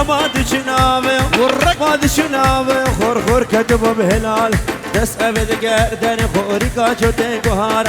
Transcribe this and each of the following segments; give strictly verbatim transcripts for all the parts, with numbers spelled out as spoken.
Ma diçin avê, Gurrek. Ma diçin avê, xor xor ketibû bi hilal. Dest evê digerdenê xorîka çotê guhar.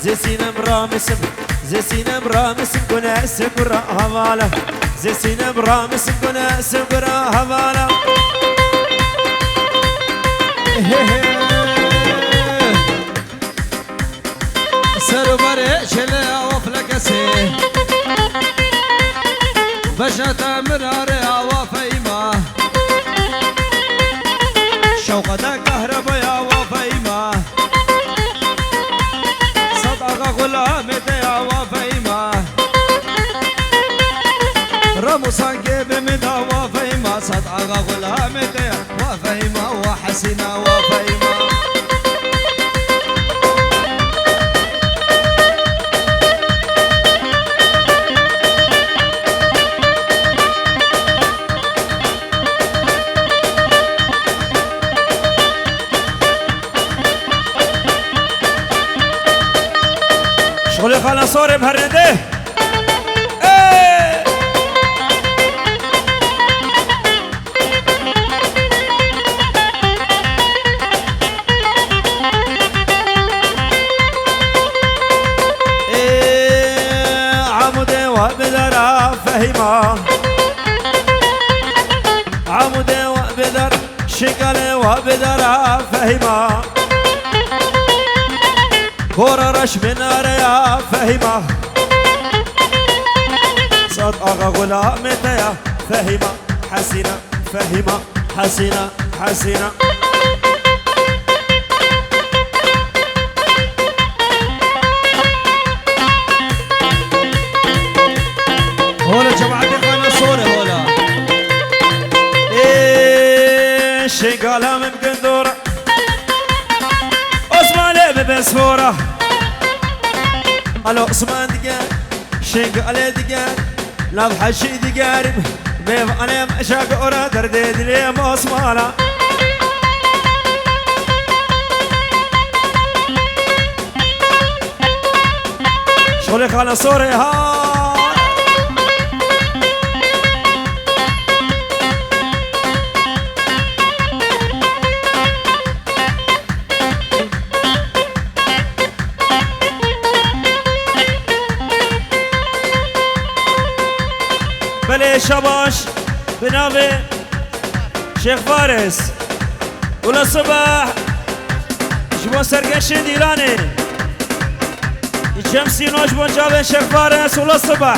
Zê sînem ramisim, zê sînem ramisim gune singura hevala. Zê sînem ramisim gune singura hevala. He he. Ser û berê çêlê awa filekesê. Bejna te min arê awa Fehîma. Şewqe te kahrebaya awa Fehîma. Sed axa xulamê te ya awa Fehîma. Ramusan kê bi min da awa Fehîma. Sed axa xulamê te ya. Wa Fehîma, wa Hesîna, wa Fehîma. Şixulê xala sorê bi herêdê. Ê! Ê, Amûdê we bidara Fehîma. Amûdê we bidar, Şingalê we bidara Fehîma. Gora reş minareya Fehîma. Sed axa xulamê te ya Fehîma. Hesîna, Fehîma, Hesîna, Hesîna. Hola cemaetê xana sor e, hola. Ê, Şêngala min gundora. Osmanê bibe sora. Alo Osman dige. Şêngalê diger, nav heşî digerim. Mêvanê me şagora derdê dilê me Osmana. Şolê xana sorê ha. Belê şabaş, bi navê Şêx Faris. Ula Sibah, ji bo sergeşên Îranê. Çem sîno ji bo çavên Şêx Faris, Ula Sibah.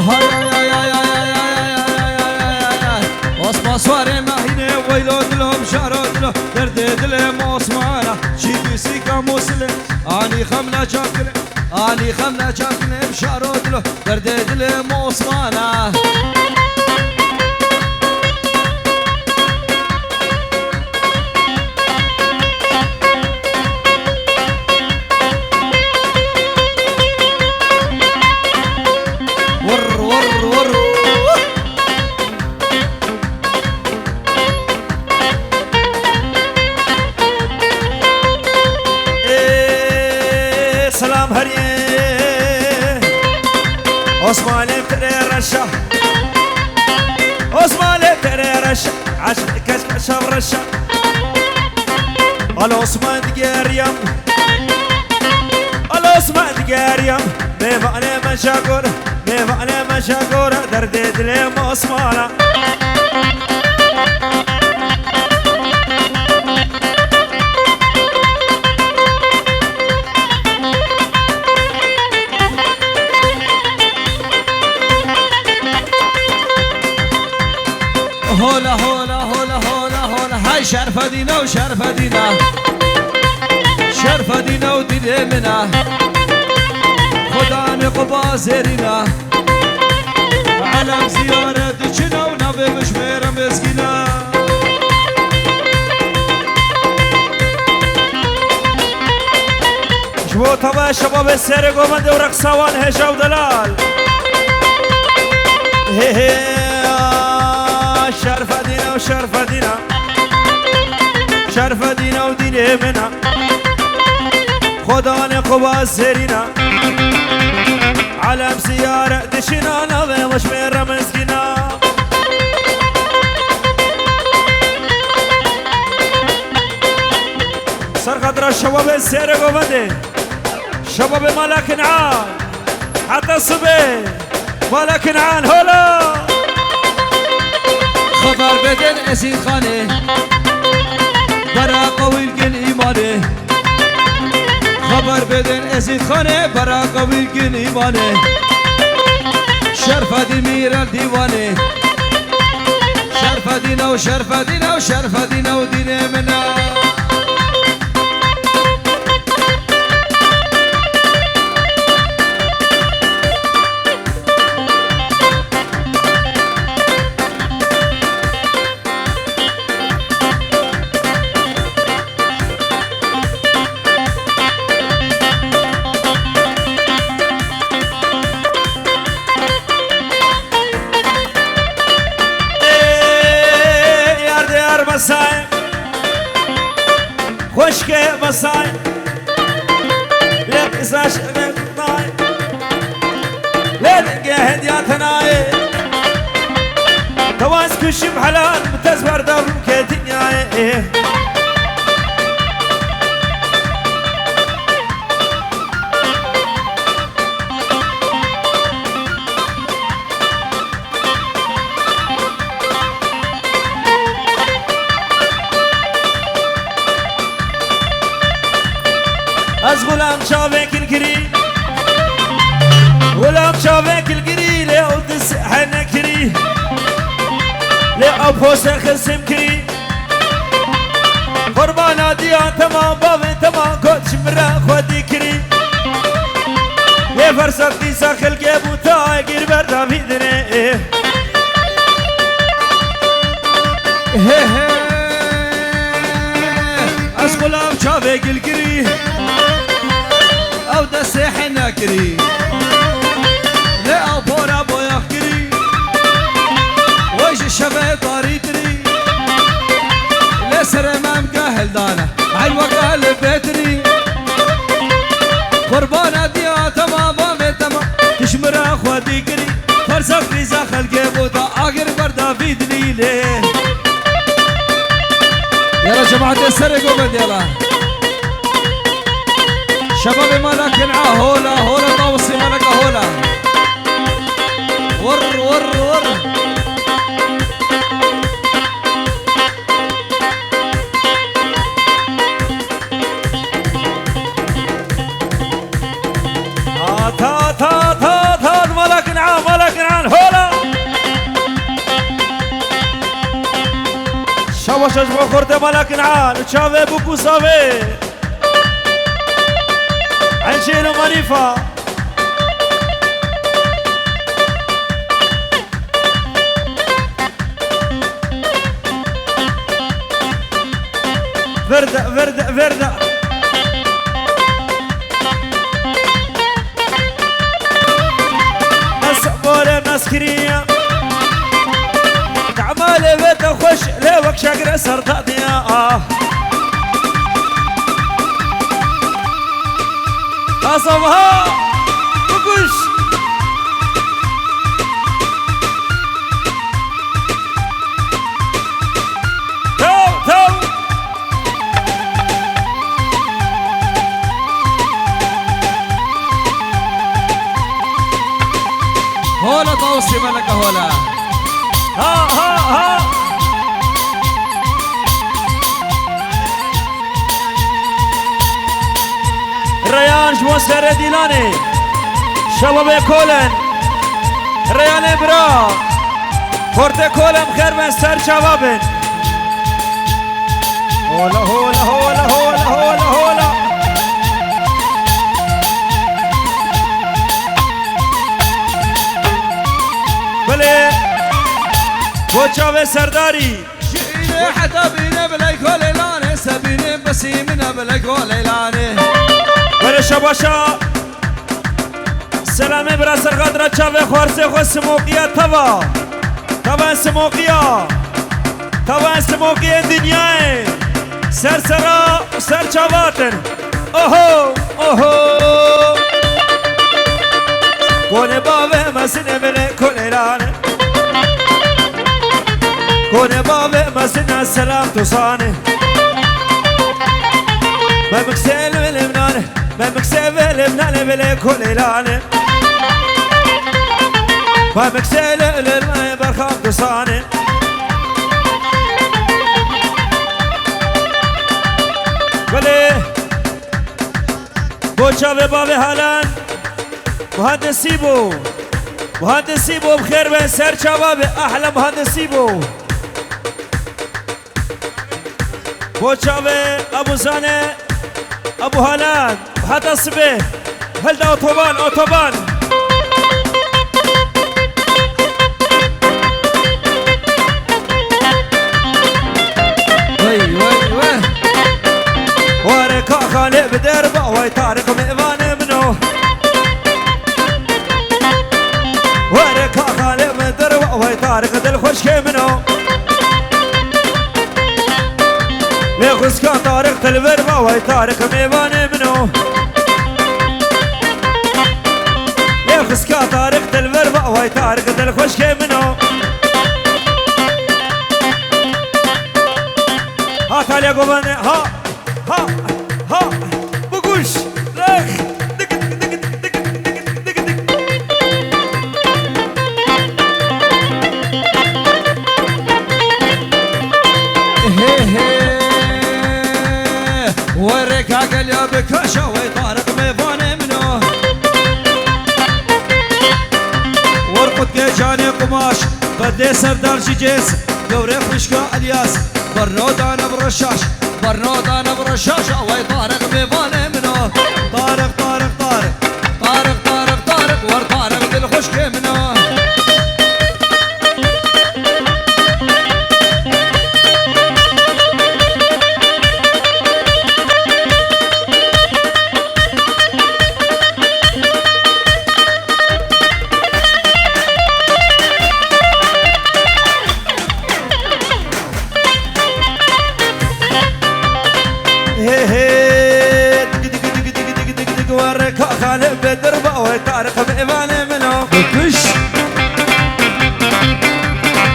Hay, hay, hay. Osman swarê me hînê, weylo dilo, mijaro dilo, derdê dilê me Osmana, çî dîsîka Mûsilê, anî xem neçakine, anî xem neçakine, mijaro dilo, derdê dilê me Osmana. Vur, vur, vur. Ê, selam heriyê. Osmanê pere reşa. Osmanê pere reşa. Aşk keşke şav reşa. Al Osman digeriyam. Al Osman digeriyam. Mêvanê me jagor. Mêvanê me jagor. Derdê dilê me Osmana. Hola, hola, hola, hola, hola. Hay Şerfedîna û Şerfedîna. Şerfedîna û dilê min a. Xudanê Quba zêrîna. Elem ziyaret diçin ew navê min ji mêre mezgîna. Ji bo tava şebabê serê govendê û reqsa wan hêja û delal. Hê hê, Şerfedîna û Şerfedîna. Şerfedîna û dînê min a. Xudanê Quba zêrîna. Elem ziyaret diçin a navê min ji mêre mezgîna. Şebabê Sêrê Govendê. Şebabê Mala Kin'an. Heta sibê. Mala Kin'an, hola! Xeber bidin Ezîd Xanê, bera qewîl gin îmanê. Xeber bidin Ezîd Xanê, bera qewîl gin îmanê. Şerfedîn mîrel dîwanê. Şerfedîn ew, Şerfedîn ew, Şerfedîn ew dînê min e. Ê, yar diyar Mesay, xweşke Mesay, lê qîza şemek nayê, lê dengê hediya tenayê. Tewa ez kuşim helal, bi tez berda rûkê dinyayê. Ez xulam çavê kilgirî, xulam çavê kilgirî, lê ew dis hene kirî, lê ew pose xizim kirî. Qurbana diya tema, bavê tema, koç min re xwedî kirî. Lê fersa qîza xelkê bû ta gir ber Davîdinê. He he. Ez xulam çavê gilgirî, ew destê hena kirî. Lê ew pora boyax kirî, we ji şevê tarî tirî. Lê serê me em gehil dane, eyn weke li bê tirî. Qurbana diya tema, bavê tema, tu ji min re xwedî kirî. Fersa qîza xelkê bû ta agir ber Davîdinî lê. Yala cemaetê Serê Govendê yala. Şebabê Mala Kin'a hola, hola Tawusî Meleka hola. Wurr, wurr, wurr. At, at, at, at, at, Mala Kin'an, Mala Kin'an, hola! Şabaş ji bo xortê Mala Kin'an, çavê bûk û savê. Encêl û Marîfa. Verde, verde, verde. Ez bare nas kiriye. Temalê ve te xweş, lê wek şegre serdadiye. Ah. Qasam ha! Bikuş! Tew, tew! Hola Tawusî Meleka hola. Ha, ha, ha! Reyan ji bo serê dîlanê. Şebabê Kolen. Reyanê bira. Xortê Kolen xêr ben ser çava bin. Hola, hola, hola, hola, hola, hola. Belê. Bo çavê serdarî. Şiîrê heta bîne bilek holêlanê, sebînê besî min e bilek holêlanê. Were şabaşa. Selamê bira serxatira çavê xwarsê xwe simoqiya tava. Tava simoqiya. Tava simoqiyê dinyayê. Ser sera ser çavatin. Oho, oho. Konê bavê mezine bile kolêlane. Konê bavê mezine selam tuzane. Memik sel bilim nane, memik sel bilim nane bile kolelane. Memik sel bilim nane berxan dusane. Bile. Bo çavê bavê Halan. Muhandisî bû. Muhandisî bû, bi xêr be, ser çava be, ehla muhandisî bû. Bo çavê Ebû Zane, Ebû Halan, heta sibê. Hilda otoban, otoban. Wey, wey, wey. Were ka Xalê bi derba, wey Tariq mêvanê min o. Were ka Xalê bi derba, wey Tariq dilxweşkê min o. Lê xwizka Tariq til vir ba, wey Tariq mêvanê min o. Lê xwizka Tariq til vir ba, wey Tariq dilxweşkê min o. Ha Talya govende, ha, ha, ha, biguş, rex, dik, dik, dik, dik, dik, dik, dik. He he. Were ka gel ya bi kaşa, wey Tariq mêvanê min o. Wer qutke canê qumaş, qedê serdar ji cês, gewre xwişka Elyas, berno dane bi reşaş, berno dane bi reşaş, wey Tariq mêvanê min o. Tariq, Tariq, Tariq. Tariq, Tariq, Tariq, wer Tariq dilxweşkê min a. He he. Dik, dik, dik, dik, dik, dik, dik, were ka Xalê Bedir ba, wey Tariq mêvanê min o. Kuş.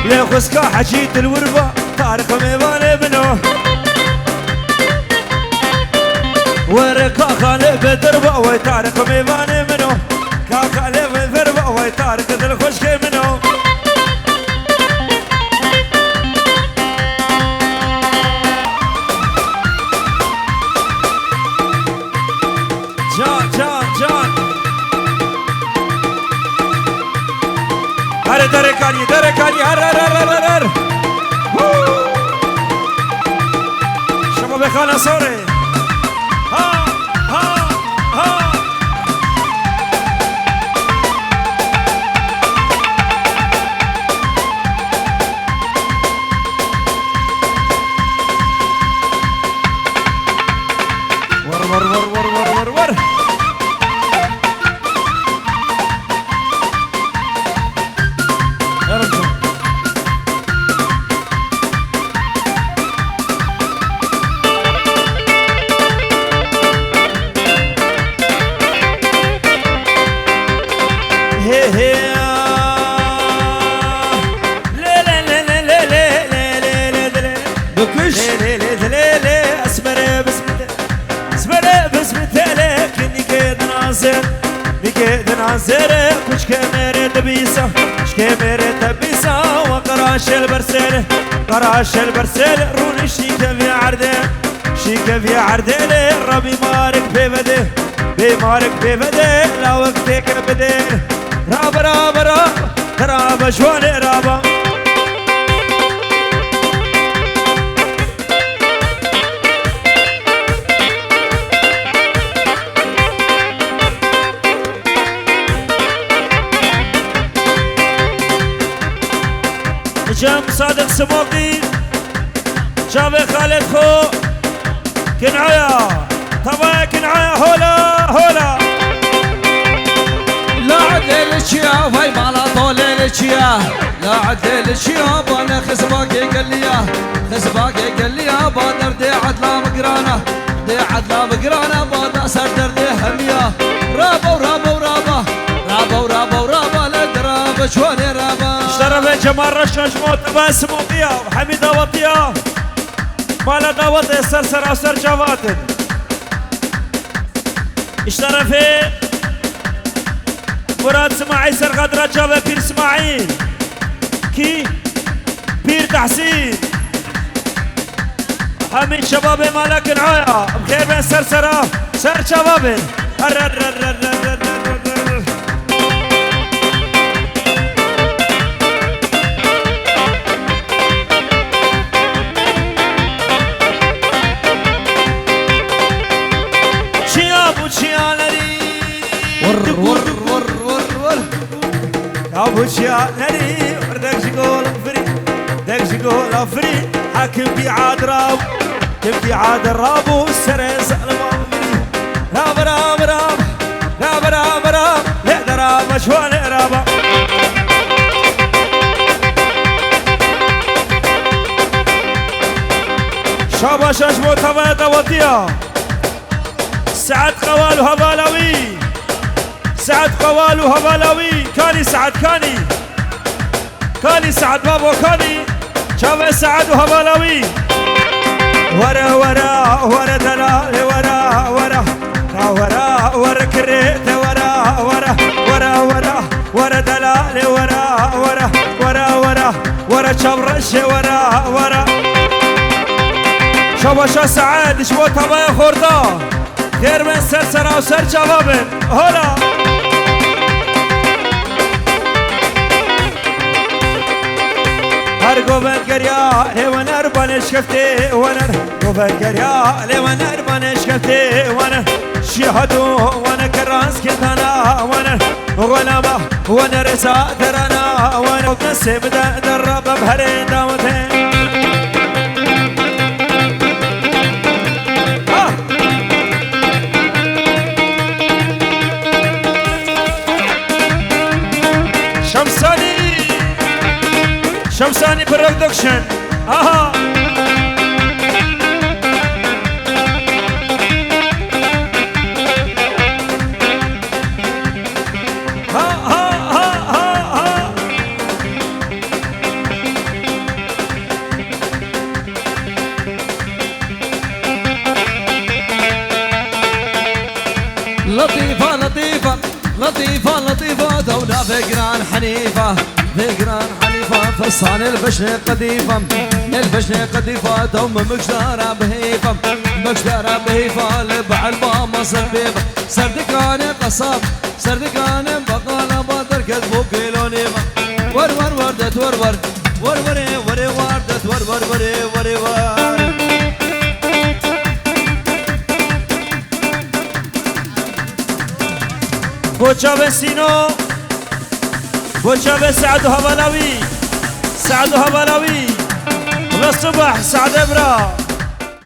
Lê xwizka Hecî Dilwir ba, Tariq mêvanê min o. Were ka Xalê Bedir ba, wey Tariq mêvanê min o. Ka Xalê Bedir ba, wey Tariq dilxweşkê min o. Can, can, can. Here derekanî, derekanî, her, her, her. Hû! Şima bê xana sorê. Ha, ha, ha. Wer, wer, wer. Yarın. He he. Le le le. Bikuş. Le le le le le, esmere bismite. Esmere bismite le, kinike dinazer. Nike dinazere, kuçke mere dibisa. Çke mere tebisa, ve qaraşel bersel. Qaraşel bersel, rûniştî kevye erde. Şîkevî erdê lê rabî marek pê vede. Bê marek pê vede, lawek têke bide. Rabe, rabe, rabe, rabe, ji wanê rabe. Cem Sadık Smokey. Çavê Xalid xo kinaya. Tavaya kinaya hola, hola. La edlê li çiya, vay mala tolê li çiya. La edlê li çiya, bane xizbakê geliya. Xizbakê geliya, ba derdê edla mi girana. Dê edla mi girana, ba da ser derdê hemiya. Rabo, rabo, raba. Rabo, rabo, raba, le dira bi çwanê raba. Ji terefê Cemal Reşa ji bo tevaya Simoqiya, hemî dawetiya. Mala dawetê ser seraser cavat in. Ji terefê Murat Simaîl Serqadra çavê Pîr Simaîl. Kî? Pîr Tehsîn. Hemî şebabê malekin aya. Bi xêr bên ser sera. Ser çava bên. Çiya bû çiya nerî. Wır, wır, wır, wır, wır. Ya bû çiya nerî, wır dek ji gol firî, dek ji gol firî. Hekim bî adra, kim bî adra bû serê zalima firî. Ra bira bira, ra bira bira, lê dera baş wa lê ra ba. Şabaş ji bo tavaya dawetiya. Sead Qewal û hevala wî. Sead Qewal û hevala wî. Kanî Sead, kanî. Kanî Sead, babo, kanî. Çavê Sead û hevala wî. Were, were, were delalê, were, were. Ra were, were kirê te, were, were. Were, were, were delalê, were, were. Were, were, were çavreşê, were, were. Şabaşa Sead, ji bo tavaya xorta. Xêr bên ser sera û ser çava bên. Hola! Her govend geriya lê wener, banê şkeftê wener. Govend geriya lê wener, banê şkeftê wener. Şîhado wene ke rast ketana wene. Xwelama wene reza derana wene. Destê bide derra bem herê dawete. Ha! Şemsanî. Şemsanî Production. Aha. Ha, ha, ha, ha, ha. Letîfa, letîfa, letîfa, letîfa, dew navê giran Henîfa, vê giran Henîfa, fesanê li beşnê qedîfa, nê li beşnê qedîfa, dew min mikjdara bihêfa, mikjdara bihêfa, li be'el ba ma ser pê ba, ser dikanê qesab, ser dikanê beqala ba derket bo kêlonê ma. Wer, wer, wer, det, wer, wer. Wer, werê, werê, wer, det, wer, wer, werê, werê, wer. Bo çavê Sîno, bo çavê Sead û hevala wî, Sead û hevala wî. Ve subah, Sead Ebra.